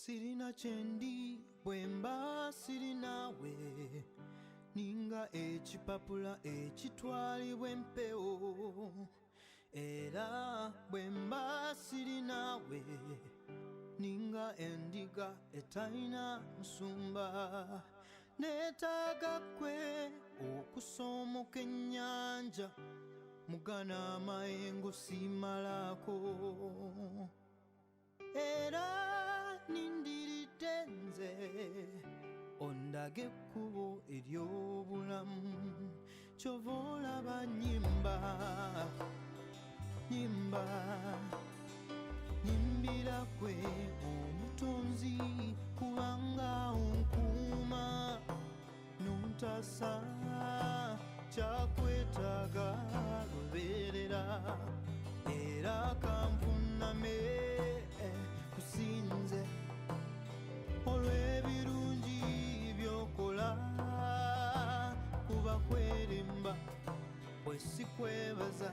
Sirina kyendi bwemba sirinawe, ninga ekipapula ekitwalibwa empewo. Era bwemba sirinawe, ninga endiga etalina musumba. Neetaaga kwe okusomoka ennyanja, mugana amayengo simalaako. Era nindiridde nze ondage ekkubo ery'obulamu, kyova olaba nyimba, nyimba, nyimbira kwe omutonzi, kubanga onkuuma nontasa, kyakwetaaga lubeerera. Era kanvuname kusinze olw'ebirungi byokola, kuba kwerimba bwe sikwebaza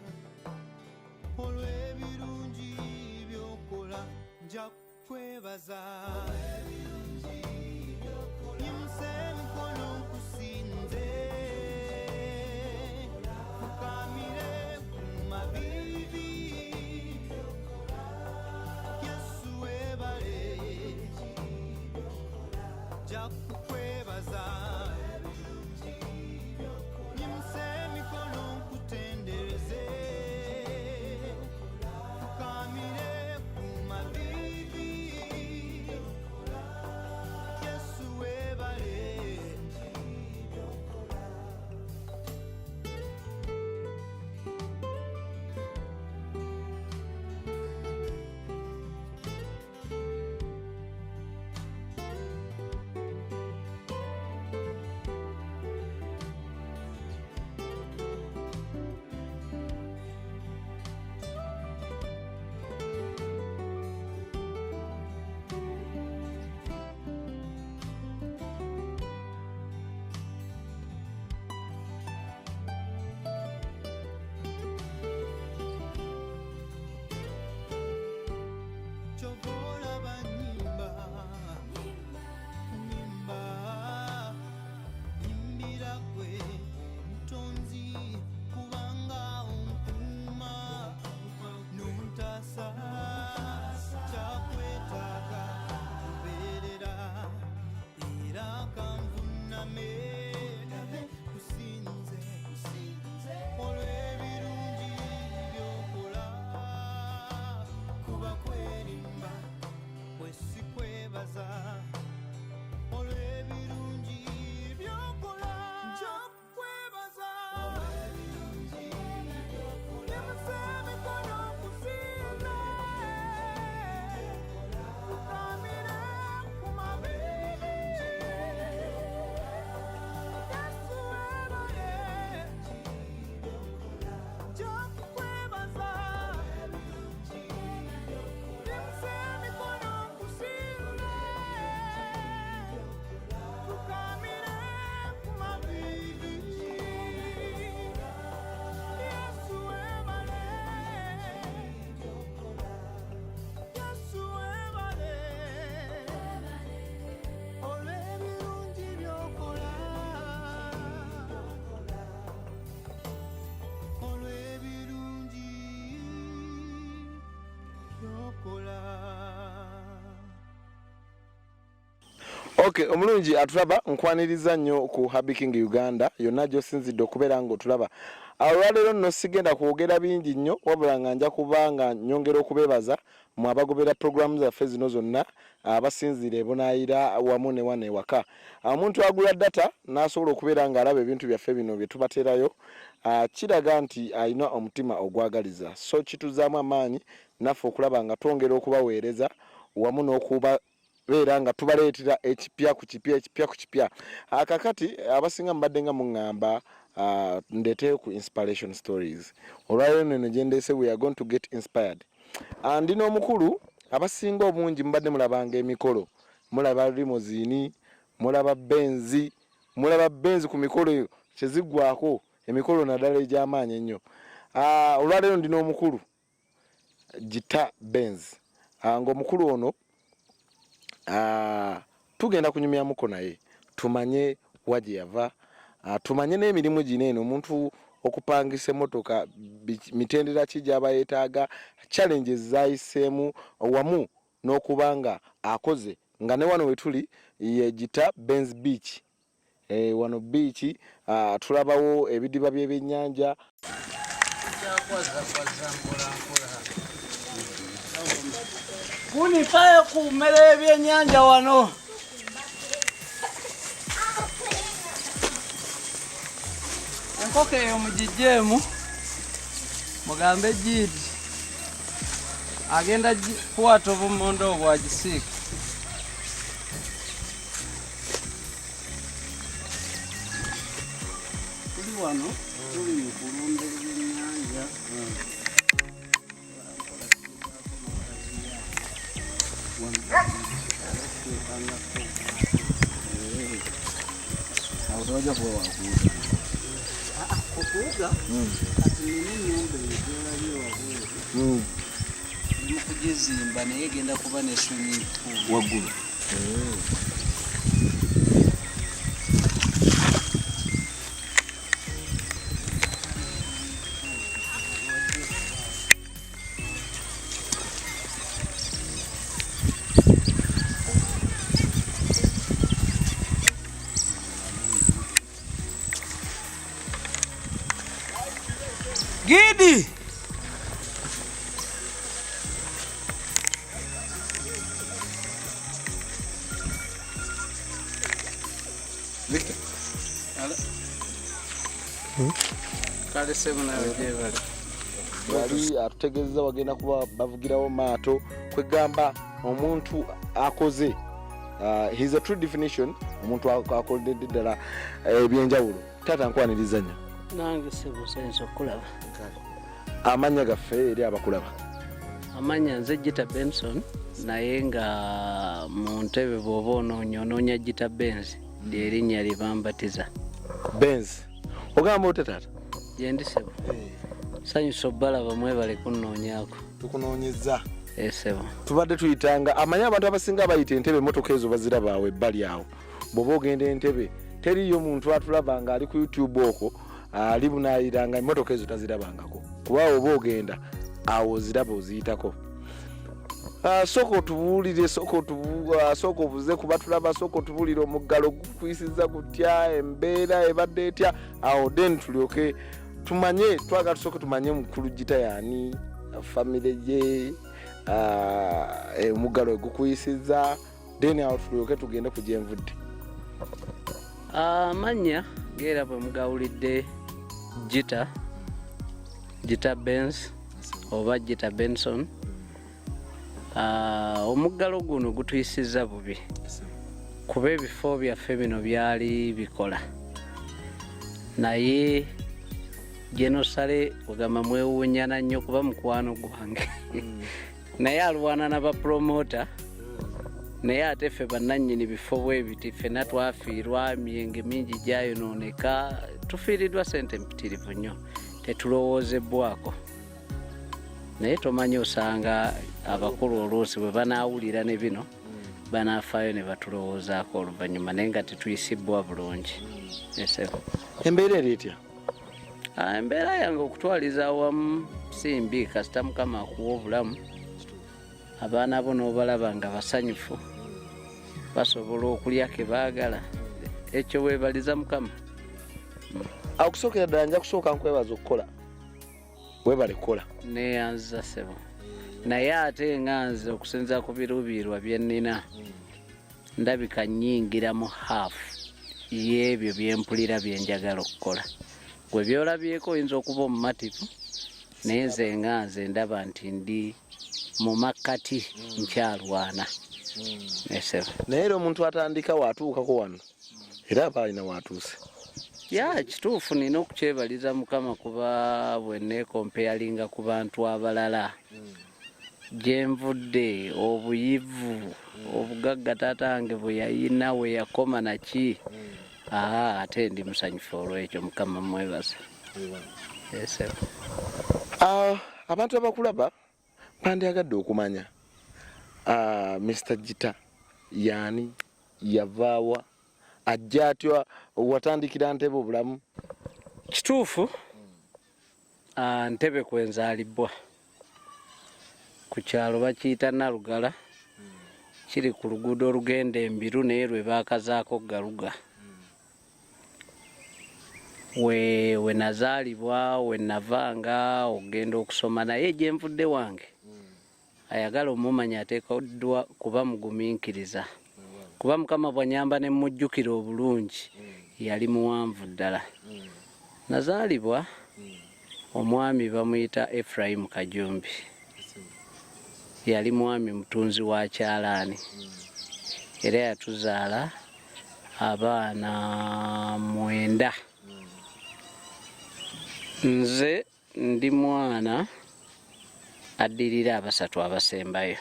olw'ebirungi byokola. Nja kwebaza, nyimuse emikono nkusinze, fukamire ku mavivi. Yesu webale, nja kukwebaza, nyimuse emikono nkutendereze, fukamire ku mavivi. Yesu webale. Kyova olaba nyimba, nyimba, nyimbira gwe omutonzi, kubanga onkuuma nontasa, kyakwetaaga lubeerera. Era kanvuname kusinze olw'ebirungi byokola, kuba kwerimba bwe sikwebaza olw'ebirungi byokola. Nja kwebaza, nyimuse emikono nkusinze, fukamire ku mavivi. Yesu webale, nja kukwebaza, nyimuse emikono nkusinze, fukamire ku mavivi. Yesu webale, Yesu webale olw'ebirungi byokola, olw'ebirungi byokola. Okay, omulungi atulaba, nkwaniriza nnyo ku Happy King Uganda yonna gy'osinzidde okubeera ng'otulaba. Olwaleero nno sigenda kwogera bingi nnyo, wabula nga nja kuba nga nyongera okubeebaza mwe abagobera pulogulaamu zaffe zino zonna, abasinziira ebunaayira wamu ne wano ewaka. Omuntu agula data n'asobola okubeera ng'alaba ebintu byaffe bino bye tubateerayo, kiraga nti alina omutima ogwagaliza, so kituzaamu amaanyi naffe okulaba nga twongera okubaweereza wamu n'okuba beera nga tubaleetera ekipya ku kipya, ekipya ku kipya. Kakati abasinga mubadde nga muŋŋamba ndeeteyo ku inspiration stories. Olwaleero neno gye ndeese, we are going to get inspired. Ndi n'omukulu. Abasinga obungi mubadde mulabanga emikolo, mulaba limousine, mulaba Benz, mulaba Benz ku mikolo eyo kyeziggwako, emikolo naddala egy'amaanyi ennyo. Olwaleero ndi n'omukulu Gita Benz, ng'omukulu ono Tugenda kunyumyamuko naye tumanye wa gye yava, tumanye n'emirimu gino eno omuntu okupangisa emmotoka mitendera ki gy'aba yeetaaga, challenges z'ayiseemu wamu n'okuba nga akoze nga ne wano we tuli ye Gita Benz Beach. Wano beach tulabawo ebidiba by'ebyennyanja. Kunifayo ku mmere y'ebyennyanja wano. Enkoko eyo mugiggyemu mugambe Gidi agenda kukwata obumonde obwo agisiike. Tuli wano tuli mu kulunda ebyennyanja. Awo tewajja kuba wakuwuga. Okuwuga kati nina ennyumba eyo gyolabye wabweru ndi mu kugizimba naye egenda kuba ne swimming pool waggulu. Gidi! Victor. Kale sebo nawe gyebale. Yali atutegeezezza wagenda kuba bavugirawo maato, kwegamba omuntu akoze he's a true definition omuntu akoledde ddala ebyenjawulo. Taata nkwaniriza nnyo. Nange sebo nsanyusa okukulaba. Amannya gaffe eri abakulaba. Amannya nze Gita Benson, naye nga mu ntebe bw'oba onoonya onoonya Gita Benz, ly'erinnya lye bambatiza. Benz. Ogamba otya taata? Gyendi sebo. Nsanyusa obbalaba, mwebale kunnoonyaako. Tukunoonyezza. Sebo. Tubadde tuyitanga, amanyi abantu abasinga bayita entebe emmotoka ezo baziraba awo ebbali awo. Bw'oba ogenda entebe teriiyo muntu atulaba ng'ali ku YouTube okwo ali bunaayira nga emmotoka ezo tazirabangako, kuba oba ogenda awo oziraba oziyitako. Sooka otubuulire, sooka obuze kuba tulaba, sooka otubuulire omuggalo gukuyisizza gutya, embeera ebadde etya, awo then tulyoke tumanye. Twagala tusooke tumanye mukulu Gita yaani, famire ye, omuggalo gukuyisizza, then awo tulyoke tugende ku gyenvudde. Amannya geera bwe mugawulidde Gita, Gita Benz oba Gita Benson. Omuggalo guno gutuyisizza bubi kuba ebifo byaffe bino byali bikola, naye Genosale ogamba mwewuunyana nnyo kuba mukwano gwange naye alwana n'abapromota, naye ate ffe bannannyini bifo bwe biti ffenna twafiirwa, emyenge mingi gyayonooneka, tufiiriddwa ssente mpitirivu nnyo, tetulowoozebwako. Naye tomanyi, osanga abakulu oluusi bwe banaawulira ne bino banaafaayo ne batulowoozaako oluvannyuma, naye nga tetuyisibbwa bulungi. Esebo. Embeera eri etya? Embeera yange okutwaliza awamu si mbi, kasita Mukama akuwa obulamu, abaana bo n'obalaba nga basanyufu, basobola okulya ke baagala, ekyo weebaliza Mukama. Okusookera ddala nja kusooka nkwebaza okukola, weebale kukola. Neeyanziza ssebo, naye ate nga nze okusinziira ku biruubirirwa bye nnina ndabika nnyingira mu haafu y'ebyo bye mpulira bye njagala okukola. Gwe by'olabyeko oyinza okuba omumativu, naye nze nga nze ndaba nti ndi mu makkati nkyalwana. Esebo. Naye era omuntu atandika waatuukako wano era aba alina waatuuse. Ya kituufu, nina okukyebaliza Mukama kuba bwe neekompeyalinga ku bantu abalala gye nvudde, obuyivu, obugagga taata wange bwe yayina we yakoma naki, ate ndi musanyufu olw'ekyo, Mukama mwebaza. Esebo. Abantu abakulaba bandyagadde okumanya Mr. Gita Yaani yavaawa, ajja atya, watandikira Ntebe obulamu? Kituufu, Ntebe kwenzaalibwa ku kyalo bakiyita Nalugala, kiri ku luguudo olugenda Embiru, naye lwe baakazaako Galuga. We nazaalibwa, we navanga okugenda okusoma, naye gye nvudde wange ayagala omumanya ateekeddwa kuba mugumiikiriza, kuba Mukama bwanyamba ne mujjukira obulungi, yali muwanvu ddala. Nazaalibwa omwami bamuyita Ephraim Kajumbi, yali mwami mutunzi wa kyalaani, era yatuzaala abaana 9. Nze ndi mwana addirira abasatu abasembayo.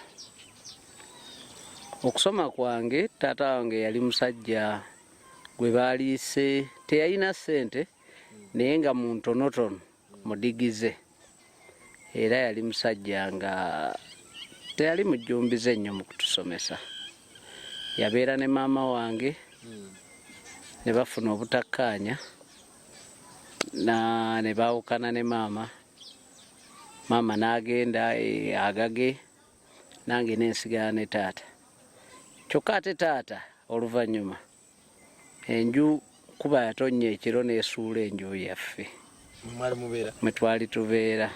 Okusoma kwange, taata wange yali musajja gwe baaliise, teyalina ssente, naye nga mu ntonotono mudigize, era yali musajja nga teyali mujjumbize nnyo mu kutusomesa. Yabeera ne maama wange ne bafuna obutakkaanya ne baawukana ne maama. Maama n'agenda agage, nange nensigala ne taata. Kyokka ate taata oluvannyuma enju kuba yatonnya ekiro n'esuula enju yaffe mwe twali tubeera.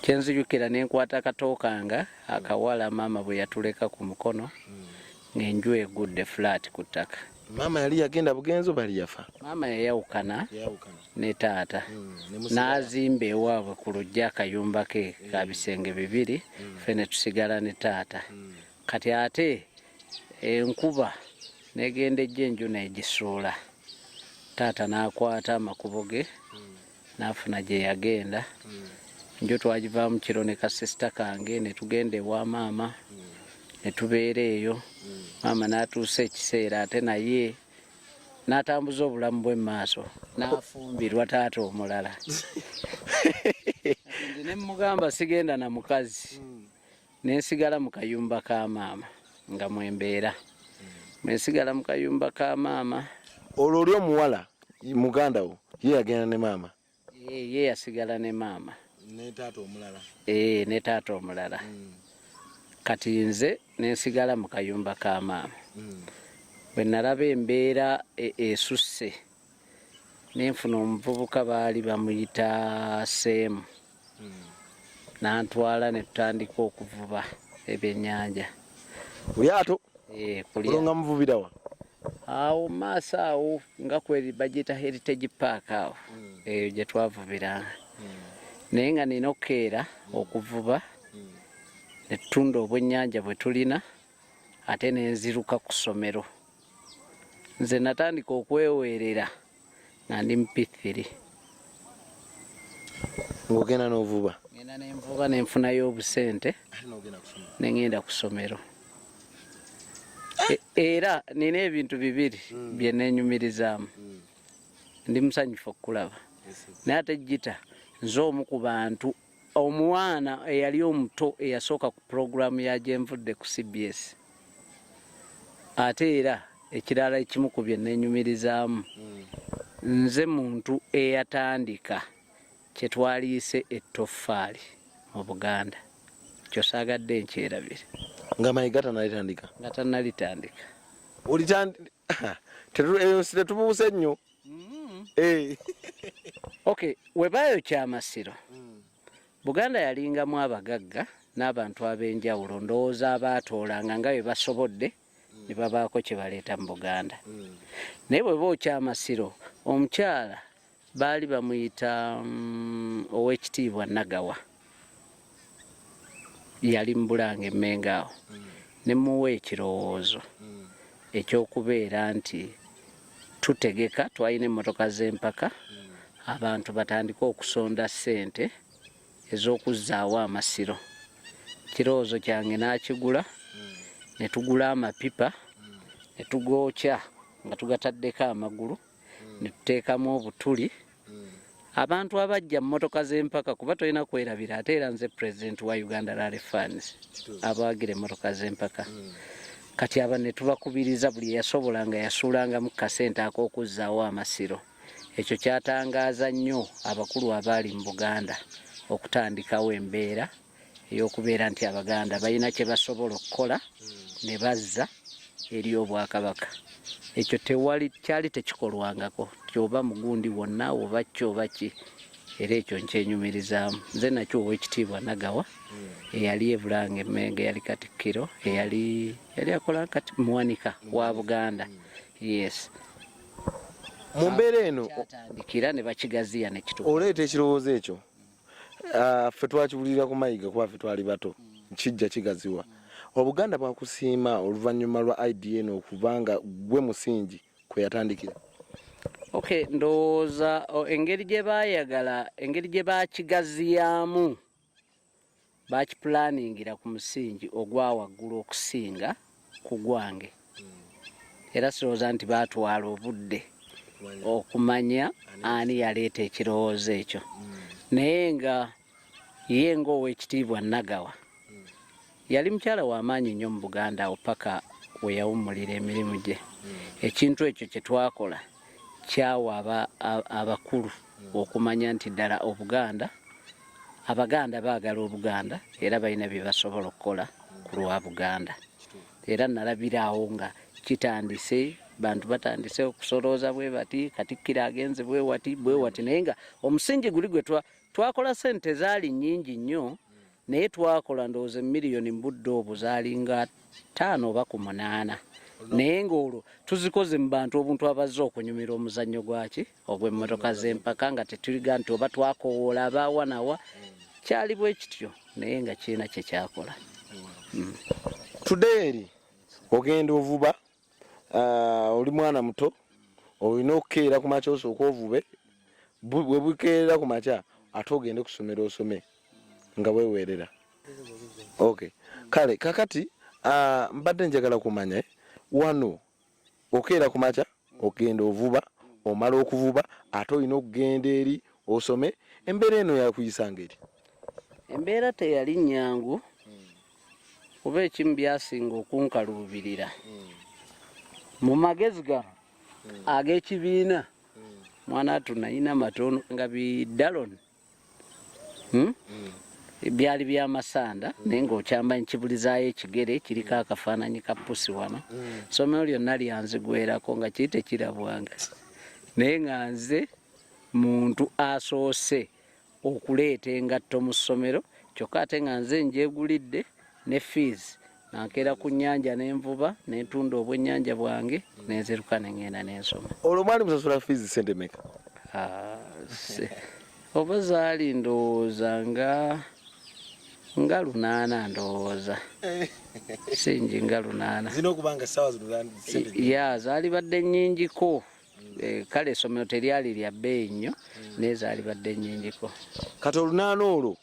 Kyenzijukira nenkwata katookanga akawala maama bwe yatuleka ku mukono, ng'enju egudde flat ku ttaka. Maama yali yagenda bugenzo, bali yafa? Maama yayawukana ne taata, n'azimba ewaabwe ku luggya akayumba ke ka bisenge 2, ffe ne tusigala ne taata. Kati ate enkuba n'egenda ejja enju n'egisuula, taata n'akwata amakubo ge n'afuna gye yagenda. Nju twagivaamu kiro ne kasisita kange ne tugenda ewa maama ne tubeera eyo. Maama n'atuusa ekiseera ate naye n'atambuza obulamu bwe maaso, n'afumbirwa taata omulala. Nze ne mugamba sigenda na mukazi, nensigala mu kayumba ka maama nga mwembeera, mwensigala mu kayumba ka maama. Olwo oli omuwala muganda wo ye yagenda ne maama? Ye yasigala ne maama ne taata omulala. Ne taata omulala. Kati nze nensigala mu kayumba ka maama. Bwe nalaba embeera esusse, nenfuna omuvubuka baali bamuyita Seemu, nantwala ne tutandika okuvuba ebyennyanja. Lyato? Olwo nga muvubirawa? Awo maaso awo nga kweri bagiyita Heritage Park awo, eyo gye twavubiranga. Naye nga nina okukeera okuvuba ne tutunda obwennyanja bwe tulina, ate nenziruka ku ssomero. Nze natandika okweweerera nga ndi mu P3. Ng'ogenda n'ovuba? Ngenda nenvuba nenfunayo obusente nengenda ku ssomero. Era nina ebintu 2 bye neenyumirizaamu. Ndi musanyufu okukulaba, naye ate Gita nze omu ku bantu omwana eyali omuto eyasooka ku pulogulaamu ya Gyenvudde ku CBS. Ate era ekirala ekimu ku bye neenyumirizaamu, nze muntu eyatandika kye twaliise ettoffaali mu Buganda. Kyo saagadde nkyerabire. Nga Mayiga tannalitandika? Nga tannalitandika. Tetubuuse nnyo. Okay, webaayo Kyamasiro. Buganda yalingamu abagagga n'abantu ab'enjawulo, ndowooza abaatoolanga nga bwe basobodde ne babaako kye baleeta mu Buganda. Naye bwe bookya amasiro, omukyala baali bamuyita Oweekitiibwa Nagawa, yali mu Bulange Mmengo awo, ne muwa ekirowoozo ekyokubeera nti tutegeka, twalina emmotoka z'empaka, abantu batandike okusonda ssente ez'okuzzaawo amasiro. Kirowoozo kyange n'akigula, ne tugula amapipa ne tugookya nga tugataddeko amagulu, ne tuteekamu obutuli. Abantu abajja mu mmotoka z'empaka, kuba tolina kwerabira, ate era nze president wa Uganda Rally Fans, abawagira emmotoka z'empaka. Kati aba ne tubakubiriza buli eyasobola nga yasuulangamu kasente ak'okuzzaawo amasiro. Ekyo kyatangaaza nnyo abakulu abaali mu Buganda okutandikawo embeera ey'okubeera nti Abaganda balina kye basobola okukola ne bazza eri Obwakabaka. Ekyo tewali kyali tekikolwangako nti oba mugundi wonna oba ki oba ki, era ekyo nkyenyumirizaamu. Nze nakyo Oweekitiibwa Nagawa eyali e Bulange Mmengo eyali Katikkiro eyali yali akola kati muwanika wa Buganda. Yes. Mu mbeera eno kyatandikira ne bakigaziya ne kituuka. Oleeta ekirowoozo ekyo. Ffe twakiwulirira ku Mayiga kuba ffe twali bato. Kijja kigaziwa. Obuganda bwakusiima oluvannyuma lwa idea eno okuba nga gwe musingi kwe yatandikira. Okay, ndowooza engeri gye baayagala, engeri gye baakigaziyaamu baakipulaningira ku musingi ogwa waggulu okusinga ku gwange. Era sirowooza nti baatwala obudde okumanya ani yaleeta ekirowoozo ekyo. Naye nga ye ng'Oweekitiibwa Nagawa yali mukyala wa maanyi nnyo mu Buganda awo paka we yawummulira emirimu gye. Ekintu ekyo kye twakola kyawa abakulu okumanya nti ddala Obuganda, Abaganda baagala Obuganda era balina bye basobola okukola ku lwa Buganda. Era nalabira awo nga kitandise, bantu batandise okusolooza bwe bati, Katikkiro agenze bwe wati, bwe wati, naye nga omusingi guli gwe twakola ssente zaali nnyingi nnyo, naye twakola ndowooza emiliyoni mu budde obwo zaalinga 5 oba ku 8, naye ng'olwo tuzikoze mu bantu obuntu abazze okunyumira omuzannyo gwaki ogw'emmotoka z'empaka, nga tetuliga nti oba twakowoola abaawa nawa, kyali bwe kityo, naye nga kirina kye kyakola. Today eri ogenda ovuba, oli mwana muto, olina okukeera ku makya osooke ovube, bwe bukeerera ku makya ate ogende ku ssomero osome nga weeweerera. Okay. Kale kakati mbadde njagala kumanya wano okeera ku makya ogenda ovuba, omala okuvuba ate olina okugenda eri osome, embeera eno yakuyisa ngeri? Embeera teyali nnyangu kuba ekimu byasinga okunkaluubirira mu magezi gano ag'ekibiina. Mwana atu nalina matono nga bi dalon. Byali bya masanda, naye ng'okyamba nkibulizaayo ekigere kiriko akafaananyi ka pusi wano. Ssomero lyonna lyanzigwerako nga kiri tekirabwanga, naye nga nze muntu asoose okuleeta engatto mu ssomero, kyokka ate nga nze ngyegulidde ne fees, nga nkeera ku nnyanja n'envuba n'entunda obwennyanja bwange n'enziruka ne ŋŋenda n'ensoma. Olwo mwali musasula fees ssente mmeka? Oba zaali ndowooza nga 8 ndowooza. Singi nga 8. Zirina okuba nga essaawa zino ssente nnyingi. Ya, zaali badde nnyingiko. Kale essomero teryali lya bbeeyi nnyo, naye zaali badde nnyingiko. Kati olunaana olwo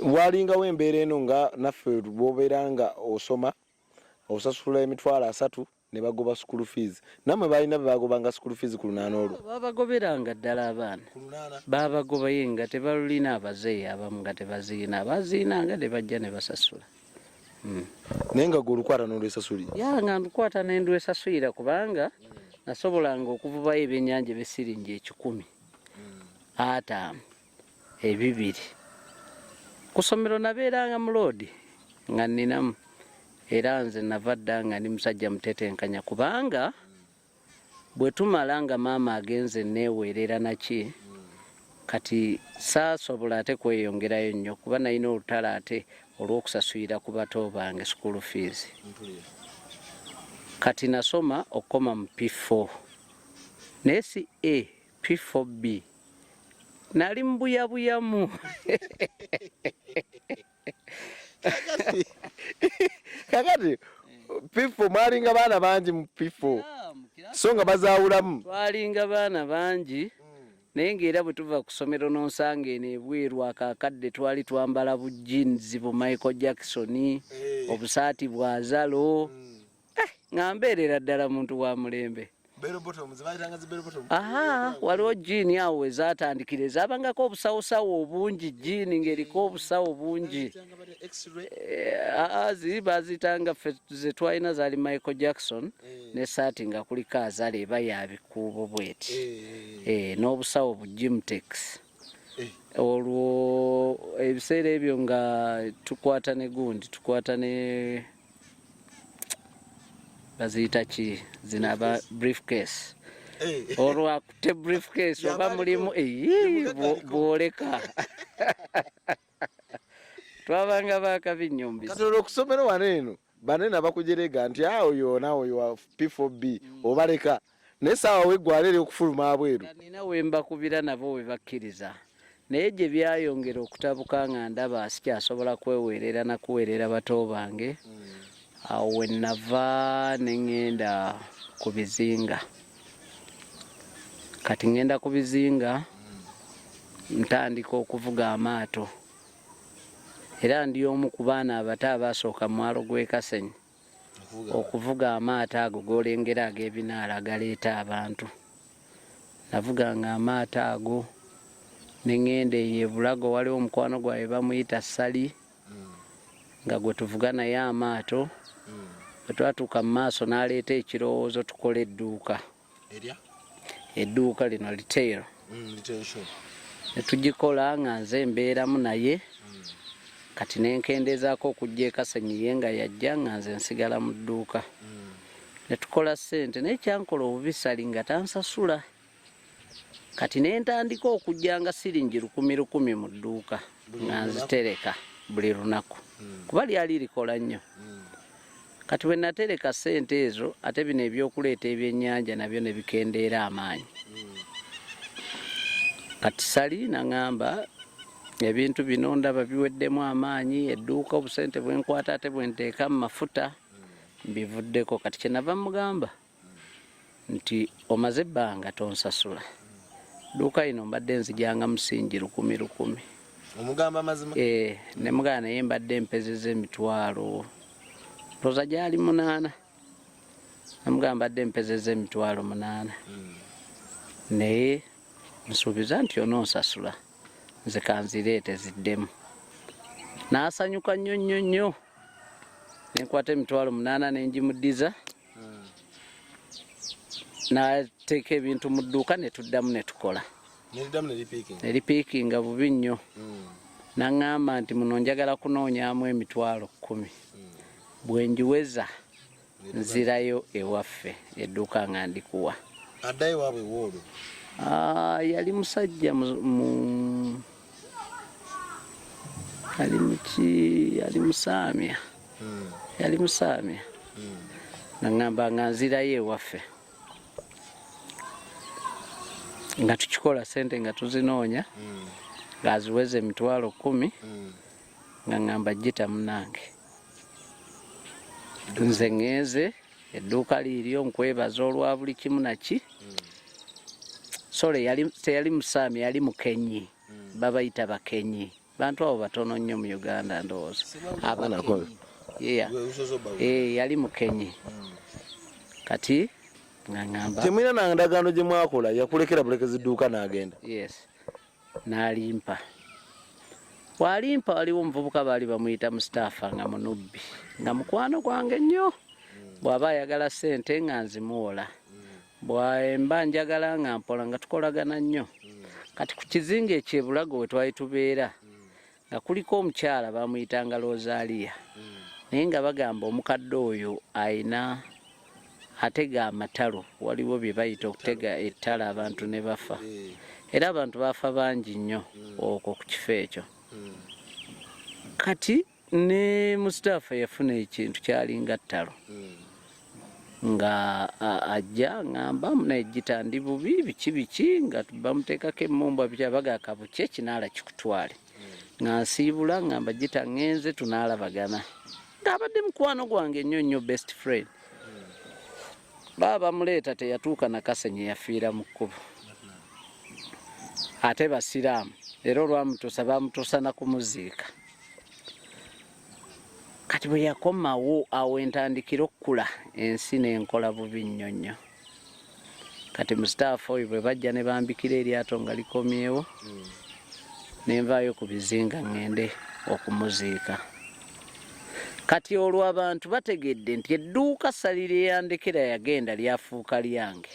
walingawo embeera eno nga naffe bw'obeera nga osoma osasula emitwalo 30 ne bagoba school fees. Nammwe balina be bagobanga school fees ku lunaana olwo? Babagoberanga ddala abaana. Ku lunaana? Babagobayo nga tebalulina, abazeeyi abamu nga tebaziina, abaziinanga ne bajja ne basasula. Naye nga gwe olukwata n'olwesasulira? Ya, nga ndukwata ne ndwesasulira kubanga nasobolanga okuvubayo ebyennyanja ebisiringi 100 ataano 2. Ku ssomero nabeeranga mu loodi nga nninamu, era nze nava dda nga ndi musajja mutetenkanya kubanga bwe tumala nga maama agenze neeweerera naki, kati saasobola ate kweyongerayo nnyo kuba nalina olutalo ate olw'okusasulira ku bato bange school fees. Kati nasoma okukoma mu P4, naye si A, P4B. Nali mbuyabuyamu. Kakati P4 mwalinga baana bangi mu P4, so nga bazaawulamu. Twalinga baana bangi, naye ng'era bwe tuva ku ssomero n'onsanga eno ebweru akakadde twali twambala bu jeans bu Michael Jackson, obusaati bwa Zalo. Nga mbeerera ddala muntu wa mulembe. Aha, waliwo jiini awo wezatandikira ezabangako obusawosawo obungi, jiini ng'eriko obusawo bungi. Ziri baziyitanga, ffe ze twalina zaali Michael Jackson n'essaati nga kuliko azala eba ya bikuubo bweti, n'obusawo bu Gymtex. Olwo ebiseera ebyo nga tukwata ne gundi, tukwata ne baziyita ki zino aba briefcase. Olwo akutte briefcase oba mulimu bwoleka twabanga bakabi nnyo mu Kati olwo okusomero wano eno banene abakujerega nti a oyo naawe oyo wa P4B obaleka, naye saawa weggwala eri okufuluma abweru. Nina wembakubira nabo we bakkiriza, naye gye byayongera okutabuka nga ndaba sikyasobola kweweerera na kuweerera bato bange. Awo we nava ne ŋŋenda ku bizinga. Kati ŋŋenda ku bizinga ntandika okuvuga amaato, era ndi omu ku baana abato abaasooka mu mwalo gw'e Kasenyi okuvuga amaato ago g'olengera ag'ebinaala agaleeta abantu. Navuganga amaato ago ne ŋŋenda eyo e Bulago, waliwo omukwano gwange bamuyita Sali nga gwe tuvuga naye amaato. Bwe twatuuka mu maaso n'aleeta ekirowoozo tukole edduuka. Edduuka lino retail. Ne tugikola nga nze mbeeramu naye. Kati ne nkendeezaako okujja e Kasenyi, ye nga yajja nga nze nsigala mu dduuka. Ne tukola ssente, naye kyankola obubi Sali nga tansasula. Kati ne ntandika okujjanga siringi 1000 1000 mu dduuka nga nzitereka buli lunaku, kuba lyali likola nnyo. Kati bwe natereka ssente ezo, ate bino ebyokuleeta ebyennyanja nabyo ne bikendeera amaanyi. Kati Sali naŋŋamba ebintu bino ndaba biweddemu amaanyi, edduuka obusente bwe nkwata ate bwe nteeka mu mafuta mbivuddeko. Kati kye nava mugamba nti omaze ebbanga tonsasula, dduuka lino mbadde nzijanga musingi 1000 1000. Omugamba amazima? Ne mugamba naye mbadde mpezeza emitwalo ndowooza gyali 8. Namugamba mbadde mpezeza emitwalo 8, naye nsuubiza nti onoonsasula, nze kanzireete ziddemu. N'asanyuka nnyo nnyo nnyo, ne nkwata emitwalo 8 ne ngimuddiza, n'ateeka ebintu mu dduuka ne tuddamu ne tukola. Ne lipiikinga bubi nnyo. N'aŋŋamba nti muno njagala kunoonyaamu emitwalo 10, bwe ngiweza nzirayo ewaffe, edduuka nga ndikuwa. Addayo waabwe woolwo? Yali musajja mu yali muki, yali musaamya. Yali musaamya. Naŋŋamba nga nzirayo ewaffe. Nga tukikola ssente nga tuzinoonya, ng'aziweza emitwalo 10, nga ŋŋamba gita munnange. Nze ŋŋenze edduuka liiryo nkwebaza olwa buli kimu naki. Sole teyali musaami, yali mukenyi. Babayita bakenyi. Bantu abo batono nnyo mu Uganda ndowooza. Abakenyi. Yeah. Yali mukenyi. Kati nga ŋŋamba Temulina na ndagaano gye mwakola, yakulekera bulekezi dduuka n'agenda? Yes. N'alimpa. Bw'alimpa waliwo omuvubuka baali bamuyita Mustafa nga munubbi, nga mukwano gwange nnyo. Bw'aba ayagala ssente nga nzimuwola. Bw'emba njagala nga mpola, nga tukolagana nnyo. Kati ku kizinga ekyo e Bulago we twali tubeera, nga kuliko omukyala bamuyitanga Rosalia. Naye nga bagamba omukadde oyo ayina atega amatalo, waliwo bye bayita okutega ettalo abantu ne bafa. Era abantu baafa bangi nnyo okwo ku kifo ekyo. Kati ne Mustafa yafuna ekintu kyalinga ttalo. Nga ajja ngamba naye gita ndi bubi biki biki, nga bamuteekako emmumbwa biki, abaga kabukye kinaala kikutwale. Nga nsiibula ngamba gita ŋŋenze tunaalabagana. Ng'abadde mukwano gwange nnyo nnyo, best friend. Baba bamuleeta teyatuuka na Kasenyi, yafiira mu kkubo. Ate basiraamu era olwamutuusa bamutuusa na kumuziika. Kati bwe yakomawo awo entandikira okukula ensi n'enkola bubi nnyo nnyo. Kati mu sitaafu oyo bwe bajja ne bambikira eryato nga likomyewo, ne nvaayo ku bizinga ŋŋende okumuziika. Kati olwo abantu bategedde nti edduuka Ssali lye yandekera yagenda lyafuuka lyange.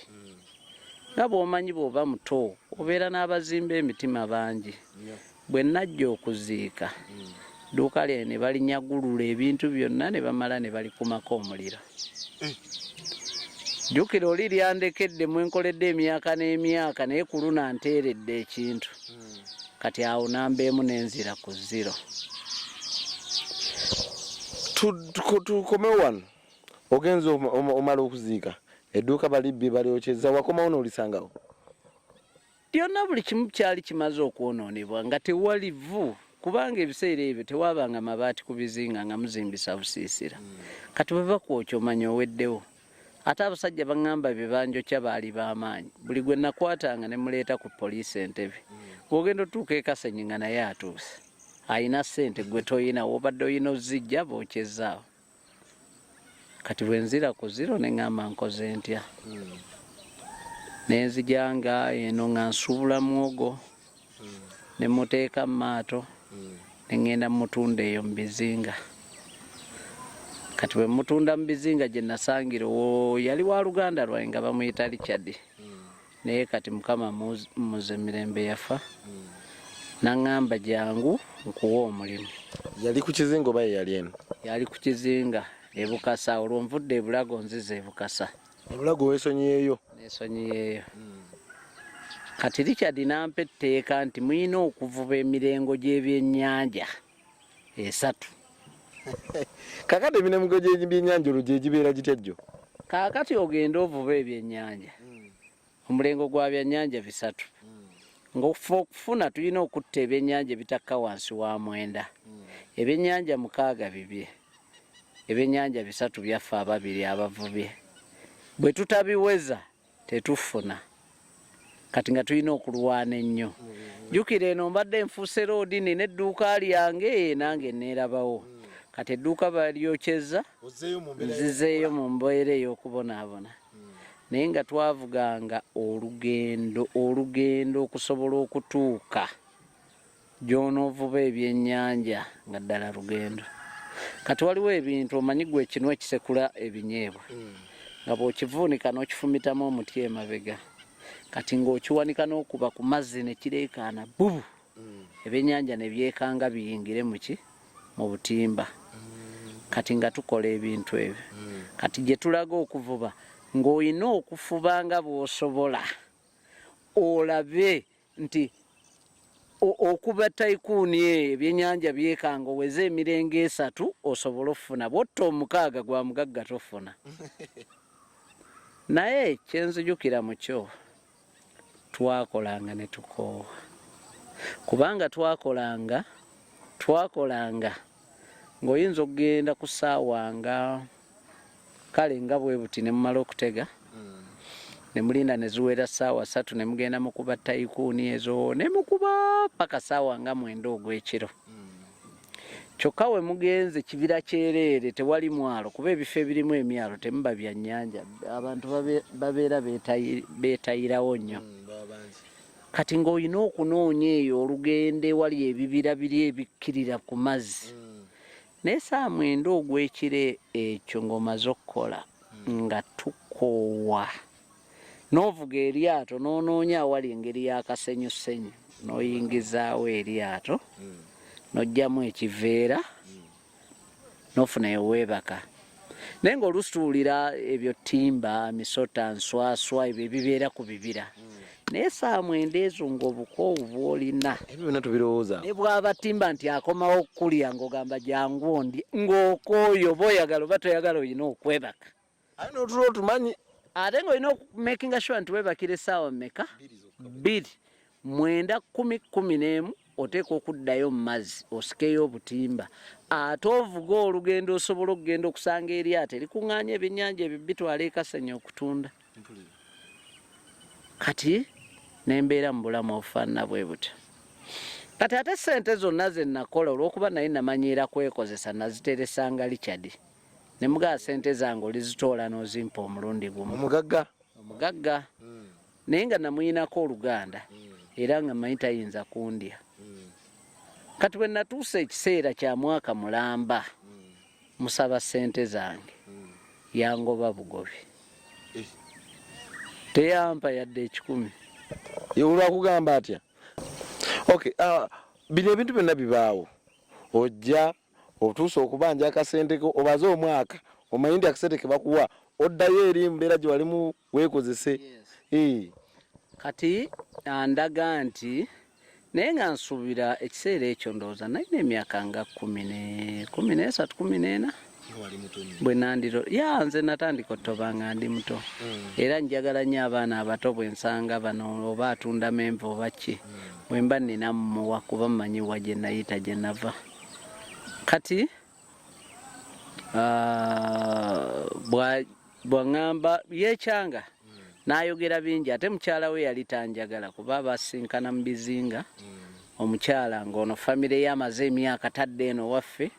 Nga bw'omanyi bw'oba muto obeera n'abazimba emitima bangi. Bwe najja okuziika, dduuka lyange ne balinyagulula ebintu byonna ne bamala ne balikumako omuliro. Jjukira oli lyandekedde mwe nkoledde emyaka n'emyaka naye ku luno anteeredde ekintu. Kati awo namba emu ne nzira ku zero. Tukomewo wano, ogenze omala okuziika edduuka balibbye balyokyezza, wakomawo n'olisangawo? Lyonna buli kimu kyali kimaze okwonoonebwa nga tewali vvu, kubanga ebiseera ebyo tewaabanga mabaati ku bizinga nga muzimbisa busiisira. Kati bwe bakwokya omanya oweddewo. Ate abasajja baŋŋamba bye banjokya baali ba maanyi. Buli gwe nakwatanga ne muleeta ku poliisi e Ntebe. Bw'ogenda otuuka e Kasenyi nga naye atuuse. Alina ssente gwe toyina, w'obadde oyina oziggya bookyezaawo. Kati bwe nzira ku ziro ne ŋŋamba nkoze ntya? Ne nzija nga eno nga nsuubula muwogo ne mmuteeka mu maato ne ŋŋenda mmutunda eyo mu bizinga. Kati bwe mmutunda mu bizinga gye nasangira owo yali wa luganda lwange nga bamuyita Richard. Naye kati Mukama amuwummuze mirembe yafa. N'aŋŋamba jangu nkuwe omulimu. Yali ku kizinga oba ye yali eno? Yali ku kizinga e Bukasa. Olwo nvudde e Bulago nzize e Bukasa. E Bulago weesonyiyeeyo? Neesonyiyeeyo. Kati Richard n'ampa etteeka nti mulina okuvuba emirengo gy'ebyennyanja esatu. Kaakati emirengo gy'ebyennyanja olwo gye gibeera gitya gyo? Kaakati ogende ovuba ebyennyanja. Omulengo gwa byannyanja bisatu. Ng'okufa okufuna tulina okutta ebyennyanja ebitakka wansi wa mwenda. Ebyennyanja mukaaga bibye. Ebyennyanja bisatu byaffe ababiri abavubi. Bwe tutabiweza tetufuna. Kati nga tulina okulwana ennyo. Jjukira eno mbadde nfuuse loodi nina edduuka lyange nange neerabawo. Kati edduuka balyokyezza nzizeeyo mu mbeera ey'okubonaabona. Naye nga twavuganga olugendo olugendo okusobola okutuuka gy'onoovuba ebyennyanja nga ddala lugendo. Kati waliwo ebintu omanyi gwe ekinwa ekisekula ebinyeebwa nga bw'okivuunika n'okifumitamu omuti emabega kati ng'okiwanika n'okuba ku mazzi ne kireekaana bubu ebyennyanja ne byekanga biyingire mu ki mu butimba. Kati nga tukola ebintu ebyo. Kati gye tulaga okuvuba ng'olina okufuba nga bw'osobola olabe nti okuba tayikuuni eyo ebyennyanja byekanga oweze emirengo esatu osobole okufuna. Bw'otta omukaaga gwa mugagga tofuna. Naye kye nzijukira mu kyo twakolanga ne tukoowa kubanga twakolanga twakolanga ng'oyinza okugenda ku ssaawa nga kale nga bwe buti ne mumala okutega ne mulinda ne ziwera ssaawa ssatu ne mugenda mukuba tayikuuni ezo ne mukuba paka ssaawa nga mwenda ogw'ekiro. Kyokka we mugenze kibira kyereere tewali mwalo kuba ebifo ebirimu emyalo temuba bya nnyanja abantu babeera beetayirawo nnyo. Kati ng'olina okunoonya eyo olugendo ewali ebibira biri ebikkirira ku mazzi. Naye ssaawa mwenda ogw'ekiro ekyo ng'omaze okukola nga tukoowa. N'ovuga eryato n'onoonya awali engeri y'akasenyusenyu n'oyingizaawo eryato n'oggyamu ekiveera n'ofuna eweebaka. Naye ng'oluusi tuwulira ebyo ttimba, misota, nswaswa ebyo ebibeera ku bibira. Naye essaawa mwenda ezo ng'obukoowu bw'olina. Ebyo byonna tubirowooza. Ne bw'aba ttimba nti akomawo okukulya ng'ogamba jangu ondye ng'okooye oba oyagala oba toyagala olina okwebaka. Aye n'otulo otumanyi. Ate ng'olina okumakinga sure nti weebakira essaawa mmeka? Bbiri. Mwenda kkumi kkumi n'emu oteekwa okuddayo mu mazzi osikeyo obutimba ate ovuge olugendo osobole okugenda okusanga eryato erikuŋŋaanya ebyennyanja ebyo bitwala e Kasenyi okutunda. Kati ne mbeera mu bulamu obufaanana bwe butyo. Kati ate ssente zonna ze nakola olw'okuba nali namanyiira kwekozesa naziteresanga Richard. Ne mugamba ssente zange olizitoola n'ozimpa omulundi gumu. Omugagga? Omugagga. Naye nga namuyinako oluganda era nga manyi tayinza kundya. Kati bwe natuusa ekiseera kya mwaka mulamba musaba ssente zange, yangoba bugobi. Teyampa yadde 100. Olwakugamba atya? Okay, bino ebintu byonna bibaawo, ojja otuuse okubanja akasente ko, obaze omwaka, omanyi nti akasente ke bakuwa oddayo eri mbeera gye walimu weekozese. Kati andaga nti naye nga nsuubira ekiseera ekyo ndowooza nalina emyaka nga 13, 14 bwe nandiro ya nze natandika otoba nga ndi muto. Era njagala nnyo abaana abato, bwe nsanga bano oba atunda menvu oba ki, bwe mba nina mmuwa, kuba mmanyi wa gye nayita, gye nava. Kati bwaŋŋamba yeekyanga n'ayogera bingi, ate mukyala we yali tanjagala kuba basinkana mu bizinga. Omukyala ng'ono famire ye amaze emyaka tadde eno waffe.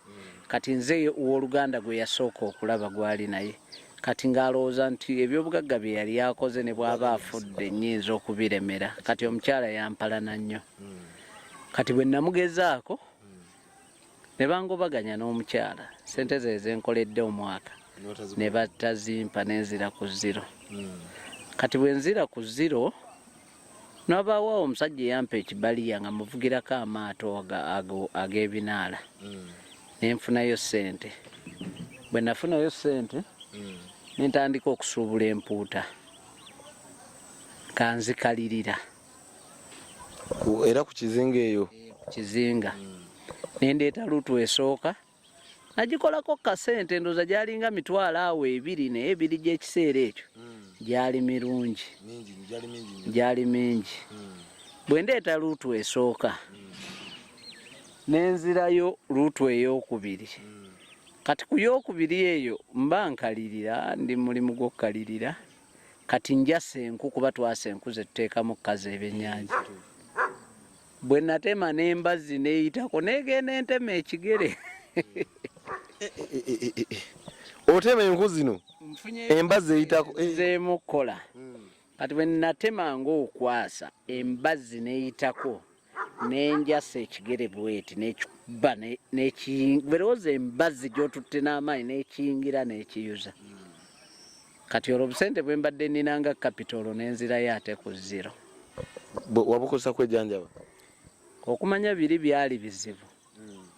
Kati nze owooluganda gwe yasooka okulaba gwali naye, kati ng'alowooza nti ebyobugagga bye yali akoze ne bw'aba afudde nnyinza okubiremera. Kati omukyala yampalana nnyo. Kati bwe namugezaako ne bangobaganya n'omukyala, sente ze zenkoledde omwaka ne batazimpa, nenzira ku zero. Kati bwe nzira ku zero, nabaawo omusajja eyampa ekibaliya nga muvugirako amaato ag'ebinaala, nenfunayo ssente. Bwe nafunayo ssente nentandika okusuubula empuuta kanzikalirira. Era ku kizinga eyo? Ku kizinga. Nendeeta lutu esooka, nagikolako kasente, ndowooza gyalinga 20,000, naye ebiri gy'ekiseera ekyo gyali mirungi, gyali mingi. Bwe ndeeta luutu esooka, nenzirayo luutu ey'okubiri. Kati ku yookubiri eyo mba nkalirira, ndi mulimu gw'okukalirira. Kati njasa enku, kuba twasa enku ze tuteekamu kukaza ebyennyanja. Bwe natema n'embazzi neeyitako, neegenda entema ekigere. Otema enku zino, embazzi eyitako? Zeemu kukola. Kati bwe natema ng'okwasa, embazzi neeyitako nenjasa ekigere bweti, nekikuba berowooza embazzi gy'otutte n'amaanyi n'ekiyingira n'ekiyuza. Kati olwo obusente bwe mbadde nnina nga capital nenzirayo ate ku zero. Wabukozesa kwejanjaba? Okumanya biri byali bizibu.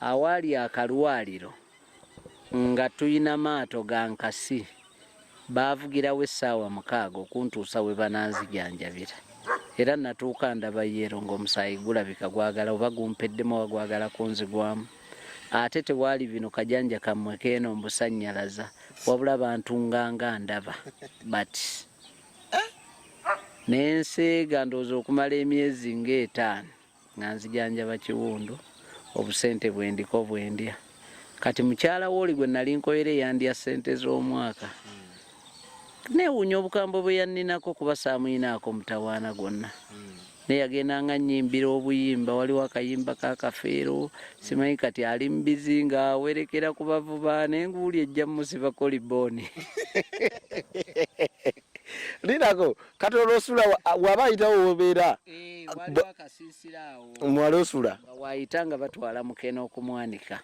Awaali akalwaliro nga tuyina maato ga nkasi, baavugirawo essaawa 6 okuntuusa we bananzijanjabira. Era natuuka ndaba yero ng'omusaayi gulabika gwagala oba gumpeddemu oba gwagala kunzigwamu. Ate tewaali bino kajanja kammwe keeno mbusannyalaza, wabula bantunganga ndaba but nenseega ndowooza okumala emyezi ng'etaano nga nzijanjaba kiwundu, obusente bwendiko bwendya. Kati mukyala wooli gwe nali nkoyera eyandya ssente z'omwaka, neewuunya obukambwe bwe yanninako, kuba saamuyinaako mutawaana gwonna, naye yagendanga nnyimbira obuyimba. Waliwo akayimba kakafeero, simanyi kati ali mubizi nga awerekera ku bavuba, nenguuli ejja musibako libooni. Linako kati olwo osula waba ayitawo wobeera? Waliwo akasiisira awo. Mwali osula? Nga waayita nga batwala mukene okumwanika.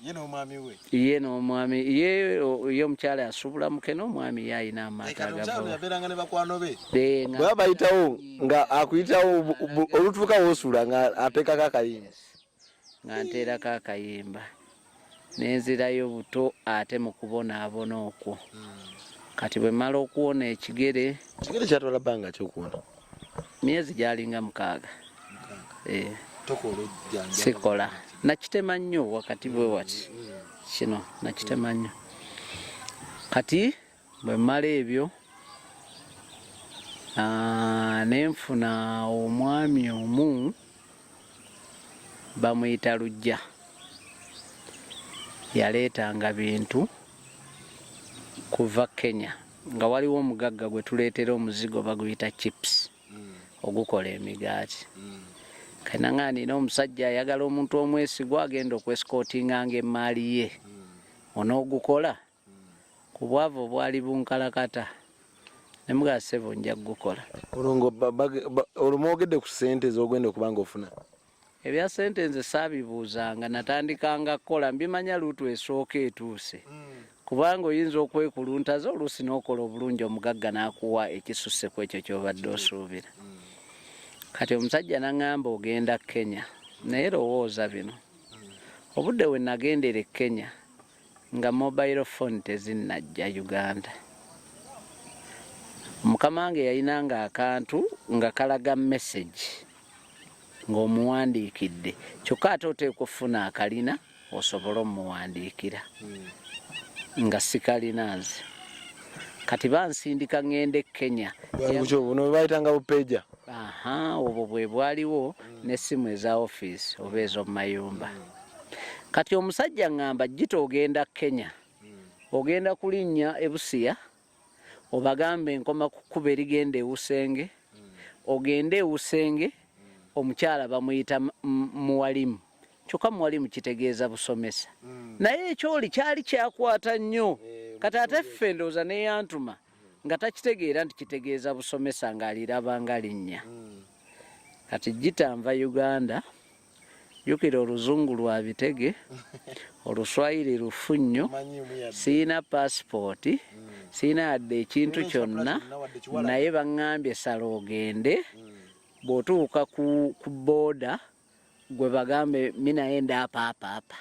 Ye n'omwami we? Ye n'omwami ye. Ye omukyala asubula mukene, omwami ye ayina amaato agavuba. Yabeeranga ne bakwano be, bwaba bayitawo nga akuyitawo, olutuuka woosula nga ateekako akayimba. Nga nteerako akayimba nenzirayo buto ate mu kubonaabona okwo. Kati bwe mmala okuwona ekigere, Kigere kyatwala bbanga kyokuwona? Myezi gyalinga 6. Sikola, nakitema nnyo wakati bwe wati, kino nakitema nnyo. Kati bwe mmala ebyo, nenfuna omwami omu bamuyita Lujja, yaleetanga bintu kuva Kenya, nga waliwo omugagga gwe tuleetera omuzigo baguyita chips ogukola emigaati. Kati nga nina omusajja ayagala omuntu omwesigwa agenda okwesikotinganga emaali ye, onoogukola? Ku bwavu obwali bunkalakata. Ne mugamba, ssebo, nja kugukola. Olwo olwo mwogedde ku ssente z'ogenda okuba nga ofuna? Ebya ssente nze saabibuuzanga, natandikanga kukola mbimanya luutu esooka etuuse, kubanga oyinza okwekuluntaza oluusi n'okola obulungi, omugagga n'akuwa ekisusse ku ekyo ky'obadde osuubira. Kati omusajja n'aŋŋamba, ogenda Kenya, naye lowooza bino, obudde we nagendera e Kenya nga mobile phone tezinnajja Uganda. Mukama wange yalinanga akantu nga kalaga message ng'omuwandiikidde, kyokka ate oteekwa okufuna akalina osobole omuwandiikira, nga sikalina nze. Kati bansindika ŋŋende e Kenya. Buno bayitanga bupeja. Aha, obwo bwe bwaliwo n'essimu eza ofiisi oba ez'omu mayumba. Kati omusajja ŋŋamba, gita ogenda Kenya, ogenda kulinnya e Busia, obagambe enkoma ku kkubo erigenda e Usenge, ogende e Usenge, omukyala bamuyita Muwalimu. Kyokka muwalimu kitegeeza busomesa, naye ekyoli kyali kyakwata nnyo. Kati ate ffe ndowooza neyantuma nga takitegeera nti kitegeeza busomesa, ng'aliraba nga linnya. Kati gita nva Uganda, jjukira oluzungu lwa bitege, oluswayiri lufu nnyo, siina paasipooti, siina yadde ekintu kyonna, naye baŋŋambye sala ogende, bw'otuuka ku border gwe bagambe minayenda apa apa apa.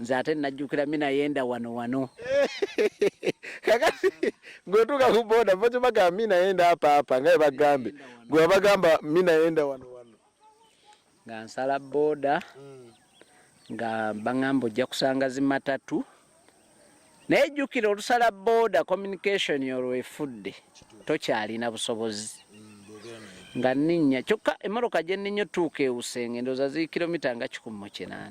Nze ate najjukira minayenda wano wano. Kakati gwetuuka ku border bo bagamba minayenda apa apa, nga bwe bagambe gwe babagamba minayenda wano wano. Nga nsala border, nga baŋŋamba ojja kusanga zimatatu, naye jjukira olusala border communication olwo efudde, tokyalina busobozi. Nga nninnya, kyokka emmotoka gye nninnya otuuka e Usenge ndowooza ziri kilomita nga 180,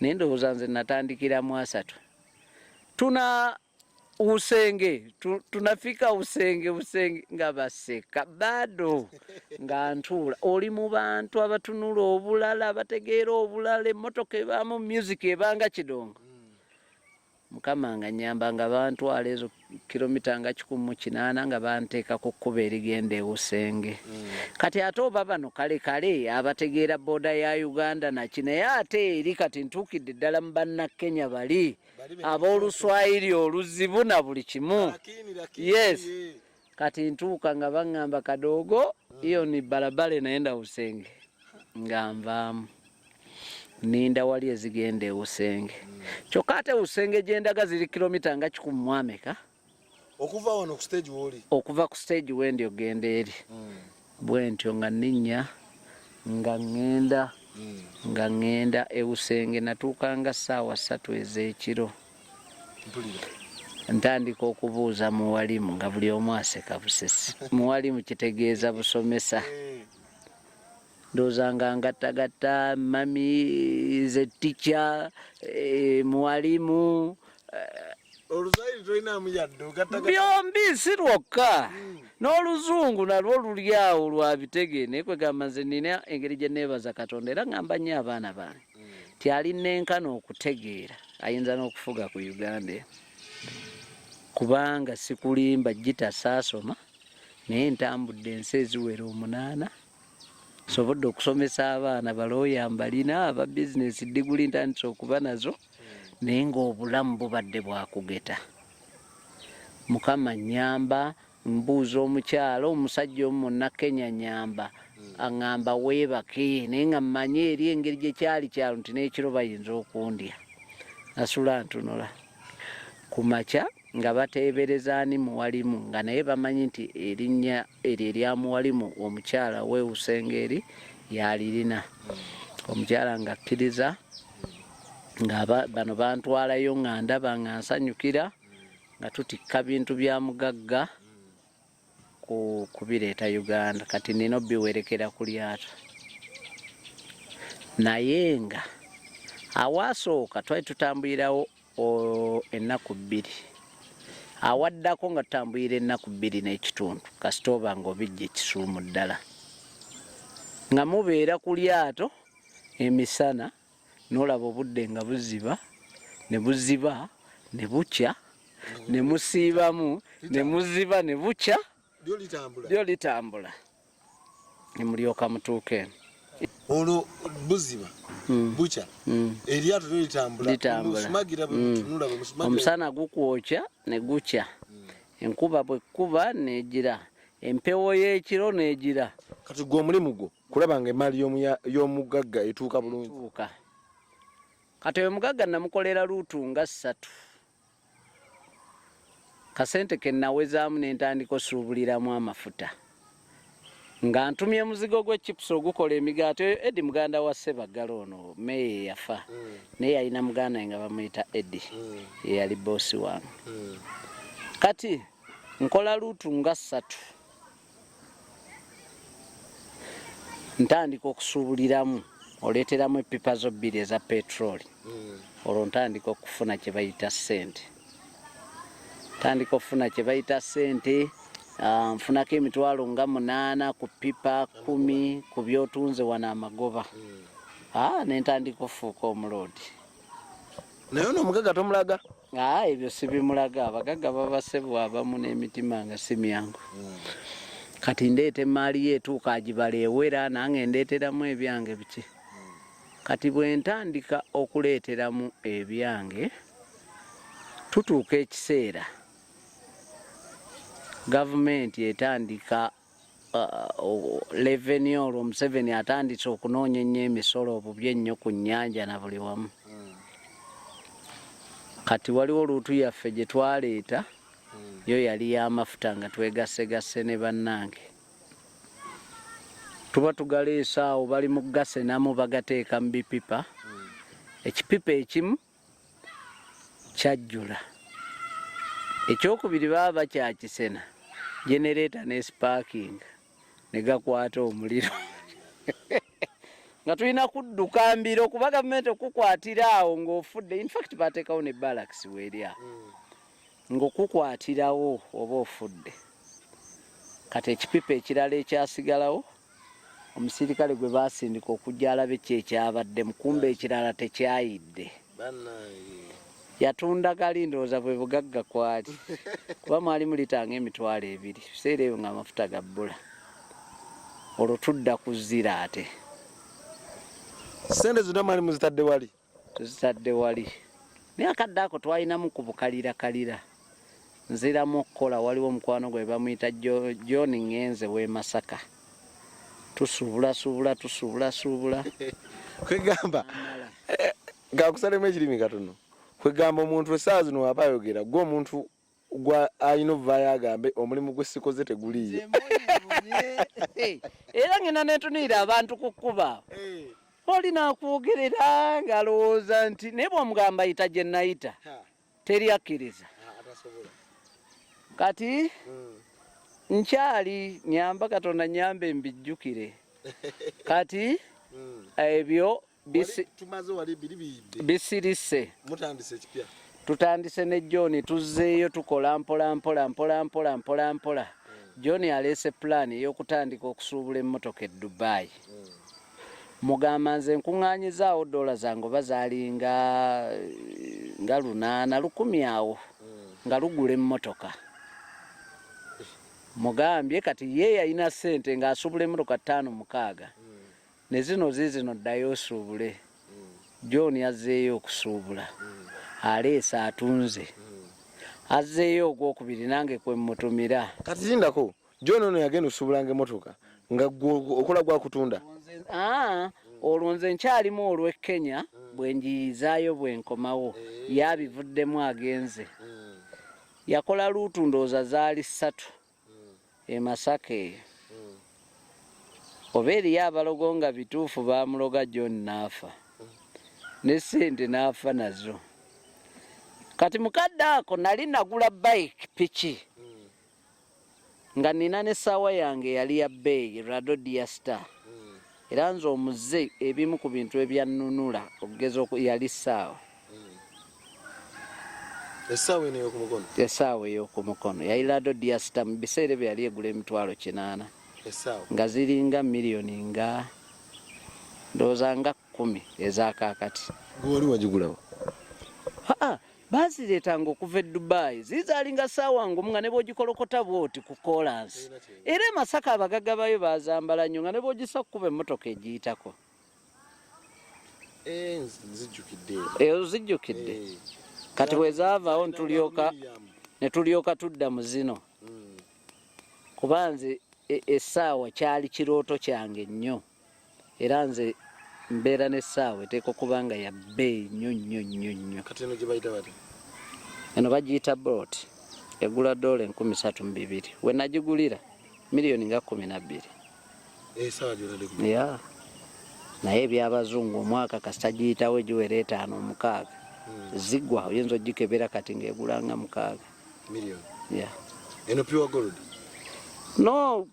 naye ndowooza nze natandikiramu 30. Tuna Usenge, tunafika Usenge, Usenge nga baseka bado nga ntuula. Oli mu bantu abatunula obulala, bategeera obulala, emmotoka ebaamu music ebanga kidongo. Mukama nga nyamba nga bantwala ezo kilomita nga 180, nga banteeka ku kkubo erigenda e Usenge. Kati ate oba bano kale kale abategeera border ya Uganda naki, naye ate eri kati ntuukidde ddala mu Bannakenya bali ab'oluswayiri oluzibu na buli kimu. Yes, kati ntuuka nga baŋŋamba kadoogo, iyo ni barabara naenda Usenge. Nga nvaamu ninda wali ezigenda e Usenge, kyokka ate Usenge gyendaga ziri kilomita nga 100 mu ameka. Okuva wano ku stage woli? Okuva ku stage wendi ogenda eri bwe ntyo, nga nninnya nga ŋŋenda, nga ŋŋenda e Usenge. Natuukanga ssaawa 3 ez'ekiro. Ntandika okubuuza muwalimu, nga buli omu aseka busesi. Muwalimu kitegeeza busomesa. Ndowooza nga ngattagatta mami ze tica, muwalimu. Oluswayiri tolinamu yadde ogattagatta? Byombi, si lwokka, n'oluzungu nalwo luli awo lwa bitege. Naye kwegamba nze nina engeri gye neebaza Katonda, era ŋŋamba nnyo abaana bange ti ali nenkana okutegeera ayinza n'okufuga ku Uganda eno, kubanga sikulimba gita saasoma, naye ntambudde ensi eziwera 8, sobodde okusomesa abaana, balooya mbalina, aba bizinesi diguli ntandise okuba nazo, naye ng'obulamu bubadde bwakugeta. Mukama nyamba, mbuuza omukyalo, omusajja omu Munnakenya, nyamba, aŋŋamba weebake, naye nga mmanyi eri engeri gye kyali kyalo nti n'ekiro bayinza okundya. Nasula ntunula ku makya nga bateebereza ani muwalimu, nga naye bamanyi nti erinnya eryo erya muwalimu omukyala weewusenga eri yalirina. Omukyala ng'akkiriza, nga bano bantwalayo, nga ndaba nga nsanyukira nga tutikka bintu bya mugagga kubireeta Uganda. Kati nina obiwerekera ku lyato, naye nga awaasooka twali tutambulirawo ennaku 2, awaddako nga tutambulira ennaku 2 n'ekitundu, kasita oba nga obijja ekisuumu ddala, nga mubeera ku lyato emisana n'olaba obudde nga buziba ne buziba ne bukya, ne musiibamu ne muziba ne bukya. Lyo litambula nemulyoka mutuuka eno. Olwo buziba bukya eryato lyo litambula. Litambula. Musumagira bwe mutunula bwe musumagira. Omusana gukwokya ne gukya, enkuba bwekkuba negira, empewo y'ekiro negira. Kati gwe omulimu gwo kulaba nga emaali y'omugagga etuuka bulungi. Tuuka. Kati oyo mugagga namukolera luutu nga 3. Kasente ke nawezaamu ne ntandika osuubuliramu amafuta. Nga ntumye muzigo gwe chips ogukola emigaati. Oyo Eddie muganda wa Ssebaggala ono, Meeya eyafa. Naye yalina muganda we nga bamuyita Eddie. Ye yali boosi wange. Kati nkola luutu nga 3. Ntandika okusuubuliramu, oleeteramu eppipa zo 2 eza petroli. Olwo ntandika okufuna kye bayita ssente. Ntandika okufuna kye bayita ssente, nfunako emitwalo nga 8 ku ppipa 10 ku by'otunze wano amagoba. Ne ntandika okufuuka omuloodi. Naye ono omugagga tomulaga? Ebyo sibimulaga, abagagga babasebwa abamu n'emitima nga si myangu. Kati ndeeta emaali ye etuuka agibala ewera, nange ndeeteramu ebyange biki. Kati bwe ntandika okuleeteramu ebyange, tutuuka ekiseera gavumenti etandika, revenue olwo Museveni atandise okunoonya ennyo emisolo obubi ennyo ku nnyanja na buli wamu. Kati waliwo luutu yaffe gye twaleeta, yo yali y'amafuta nga twegassegasse ne bannange. Tuba tugaleese awo bali mu gasenamu bagateeka mu bipipa. Ekipipa ekimu kyajjula. Ekyokubiri baba bakyakisena, genereeta ne sparking ne gakwata omuliro. Nga tulina kudduka mbiro kuba gavumenti okukwatira awo ng'ofudde. In fact bateekawo ne barracks weeri awo. Ng'okukwatirawo oba ofudde. Kati ekipipa ekirala ekyasigalawo, omusirikale gwe baasindika okujja alabe ki ekyabadde, mukumbe ekirala tekyayidde. Yatunda gali ndowooza bwe bugagga kwali. Kuba mwali mulitanga emitwalo 2, ebiseera ebyo ng'amafuta gabbula. Olwo tudda ku zero ate. Ssente zonna mwali muzitadde wali? Tuzitadde wali. Naye akadde ako twalinamu ku bukalirakalira. Nziramu okukola, waliwo omukwano gwe bamuyita John Ngenze w'e Masaka. Tusuubulasuubula, tusuubulasuubula. Kwegamba, gakusalemu ekirimi katono. Kwegamba omuntu essaawa zino w'aba ayogera, gwe omuntu gwa alina ovaayo agambe omulimu gwe sikoze teguliiyo. Era ngenda neetunuulira abantu ku kkubo. Oli n'akwogerera ng'alowooza nti naye bw'omugamba yita gye nayita, teri akkiriza. Kati nkyali nyamba Katonda nyambe mbijjukire. Kati ebyo Tumaze wali biri biyidde. Bisirise. Mutandise ekipya. Tutandise ne John, tuzzeeyo tukola mpola mpola mpola mpola mpola mpola. John aleese plan ey'okutandika okusuubula emmotoka e Dubai. Mugamba nze nkuŋŋaanyizaawo dola zange oba zaalinga nga lunaana lukumi awo nga lugula emmotoka. Mugambye kati ye yalina ssente ng'asuubula emmotoka 5-6. Ne zino ziizino ddayo osuubule. John azzeeyo okusuubula. Aleese atunze. Azzeeyo ogwokubiri nange kwe mmutumira. Kati lindako, John ono yagenda osuubulanga emmotoka nga gwe okola gwa kutunda? Olwo nze nkyalimu olw'e Kenya bwe njiyizaayo bwe nkomawo. Yabivuddemu agenze. Yakola luutu ndowooza zaali 3 e Masaka eyo. Oba eriyo abalogo nga bituufu baamuloga John n'afa. Ne ssente n'afa nazo. Kati mukadde ako nali nagula bike piki. Nga nina n'essaawa yange yali ya bbeeyi Rado Dia Star. Era nze omuze ebimu ku bintu ebyannunula okugeza yali ssaawa. Essaawa eno ey'oku mukono? Essaawa ey'oku mukono. Yali Rado Dia Star mu biseera ebyo yali egula emitwalo 8. Essaawa? Nga ziringa miliyoni nga ndowooza nga 10 ez'akaakati. Gwe wali wagigulawo? Haa, Bazireetanga okuva e Dubai, zizaalinga ssaawa ngumu nga ne bw'ogikolokota bw'oti ku koolansi. Era e Masaka abagagga bayo baazambala nnyo nga ne bw'ogisa kukuba emmotoka egiyitako. Eh, nzijjukidde. Eh, ozijjukidde? Eh. Kati bwe zaavaawo ne tulyoka tudda mu zino. Kuba nze essaawa kyali kirooto kyange nnyo. Era nze mbeera n'essaawa eteekwa okuba nga ya bbeeyi nnyo nnyo nnyo nnyo. Kati eno gye bayita batya? Eno bagiyita Bolt, egula ddoola 3200. We nagigulira miliyoni nga 12. Essaawa gy'otadde ku Ya. Naye eby'abazungu omwaka kasita giyitawo egiwera etaano omukaaga zigwa, oyinza ogikebera kati ng'egula nga mukaaga. Miliyoni. Ya. Eno pure gold. No,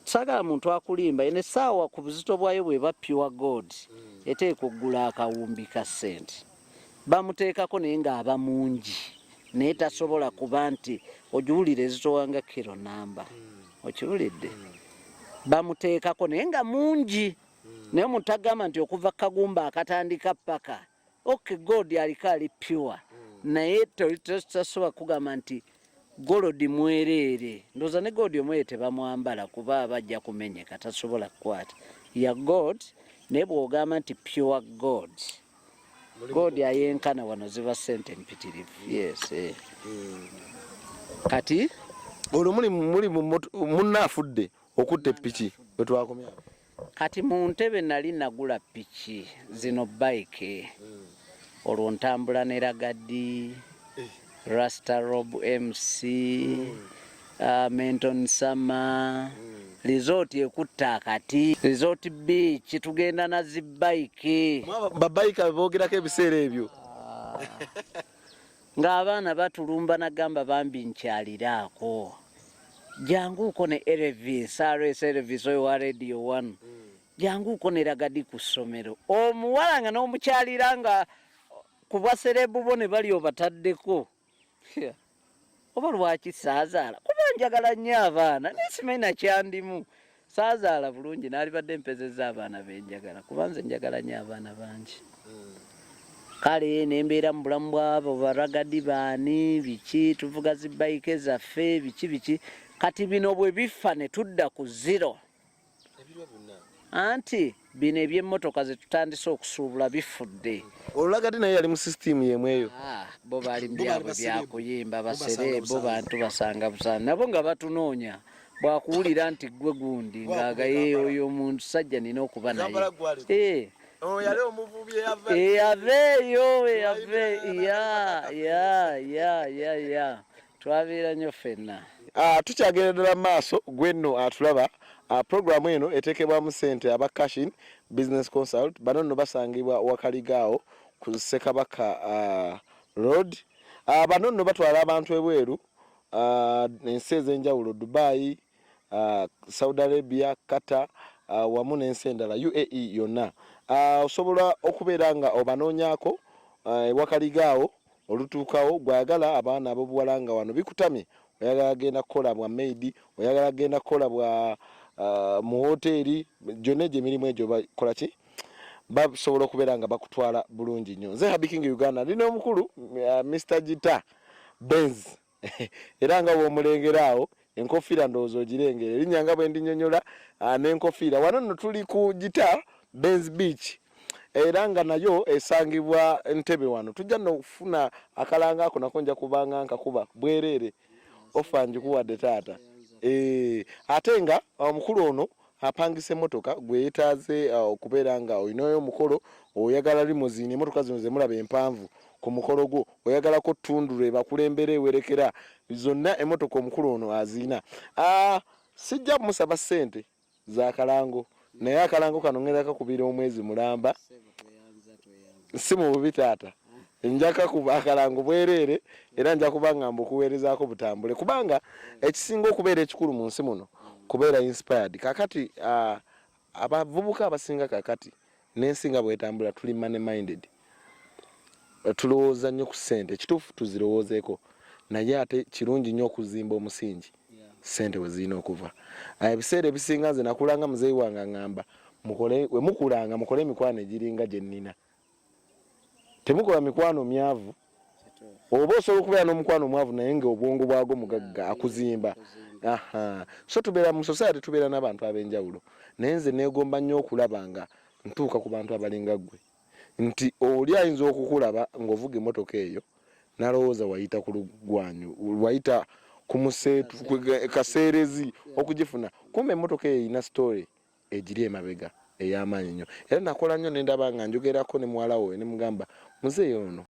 saagala muntu akulimba. Eno essaawa ku buzito bwayo bw'eba pure gold, eteekwa okugula akawumbi ka ssente. Bamuteekako naye ng'aba mungi, naye tasobola kuba nti ogiwulira ezitowa nga kiro namba. Okiwulidde? Bamuteekako naye nga mungi, naye omuntu tagamba nti okuva kagumba akatandika paka. Okay, gold aliko ali pure, naye tasobola kugamba nti gold mwereere. Ndowooza ne gold omwereere tebamwambala kuba aba ajja kumenyeka, tasobola kukwata ya gold. Naye bw'ogamba nti pure gold, gold ayenkana wano ziba ssente mpitirivu. Yes, eh. Kati olwo muli munna afudde okutta eppiki bwe twakomya. Kati mu ntebe nali nagula piki zino bike, olwo ntambula ne Ragadi, Rasta Rob MC, Menton Summer, resort ekutta akati, resort beach, tugenda na zi bike. Babayika boogerako ebiseera ebyo. Ng'abaana batulumba nagamba bambi nkyaliraako. Janguuko ne Elvis, RS Elvis oyo wa Radio 1. Janguuko ne Ragadi ku ssomero. Omuwala nga n'omukyalira nga ku bwaserebu bo ne bali obataddeko. Oba lwaki saazaala? Kuba njagala nnyo abaana, naye simanyi na kyandimu. Saazaala bulungi, naalibadde mpezezza abaana be njagala, kuba nze njagala nnyo abaana bangi. Kale ne mbeera mu bulamu bw'abo baragadi baani, biki, tuvuga zi bike zaffe, biki biki. Kati bino bwe bifa ne tudda ku zero. Anti bino eby'emmotoka ze tutandise okusuubula bifudde. Olulagadi naye yali mu sisitiimu y'emu eyo. Bo baali mu Bo baali byabwe basereebu. byakuyimba, Bo basanga basereebu, busanzi. bantu basanga busanzi. Nabo nga batunoonya, bw'akuwulira nti ggwe gundi, Bw'akuba ng'aga e ye Kampala. oyo omuntu sajja nina okuba naye. Kampala gw'aliko. Oyo yali omuvubi eyava Eyaveeyo, Twayimirira eyave, n'akaliba ya, kaffe. ya, ya, ya, ya. Twabeera nnyo ffenna. Tukyagenda ddala mu maaso, gwe nno atulaba. Programu eno eteekebwamu ssente aba Cashin Business Consult. Bano nno basangibwa Wakaliga awo ku Ssekabaka Road. Bano nno batwala abantu ebweru, ensi ez'enjawulo, Dubai, Saudi Arabia, Qatar, wamu n'ensi endala UAE yonna. Osobola okubeera nga obanoonyaako, Wakaliga awo olutuukawo. Gw'ayagala abaana ab'obuwala nga wano bikutamye, oyagala genda kukola bwa maid, oyagala genda kukola bwa mu hoteeri, gyonna egyo emirimu egyo bakola ki, basobola okubeera nga bakutwala bulungi nnyo. Nze Habi King Uganda, ndi n'omukulu, Mr Gita Benz, era nga bw'omulengera awo enkofiira ndowooza ogirengera erinnya nga bwe ndinyonyola, n'enkofiira. Wano nno tuli ku Gita Benz Beach, era nga nayo esangibwa Ntebe. Wano tujja nno okufuna akalanga ako, nako nja kubanga nkakuba bwereere, ofa njikuwadde taata. Ate nga omukulu ono apangisa emmotoka, gwe yeetaaze okubeera nga olinayo omukolo, oyagala limousine, emmotoka zino ze mulaba empanvu ku mukolo gwo, oyagalako Tundra ebakulembera ewerekera, zonna emmotoka omukulu ono aziina. Sijja musaba ssente za kalango, naye akalango kano ngenda kakubira omwezi mulamba, si mu bubi taata, nja kakuba akalango bwereere, era nja kuba nga mbukuweerezaako butambule, kubanga ekisinga okubeera ekikulu mu nsi muno kubeera inspired. Kakati abavubuka abasinga kakati n'ensi nga bwetambula tuli money minded, tulowooza nnyo ku ssente. Ekituufu tuzirowoozeeko, naye ate kirungi nnyo okuzimba omusingi ssente we zirina okuva. Ebiseera ebisinga nze nakulanga muzeeyi wange aŋŋamba, we mukulanga mukole emikwano egiringa gye nnina, temukola mikwano myavu. Oba osobola okubeera n'omukwano omwavu naye nga obwongo bwago mugagga, akuzimba. Aha, so tubeera mu society, tubeera n'abantu ab'enjawulo, naye nze neegomba nnyo okulaba nga ntuuka ku bantu abalinga ggwe, nti oli ayinza okukulaba ng'ovuga emmotoka eyo n'alowooza wayita ku lugwanyu, wayita ku museetu kaseerezi okugifuna. Kumbe emmotoka eyo erina story egiri emabega ey'amaanyi nnyo. Era nakola nnyo nendaba nga njogerako ne muwala we, ne mugamba muzeeyi ono.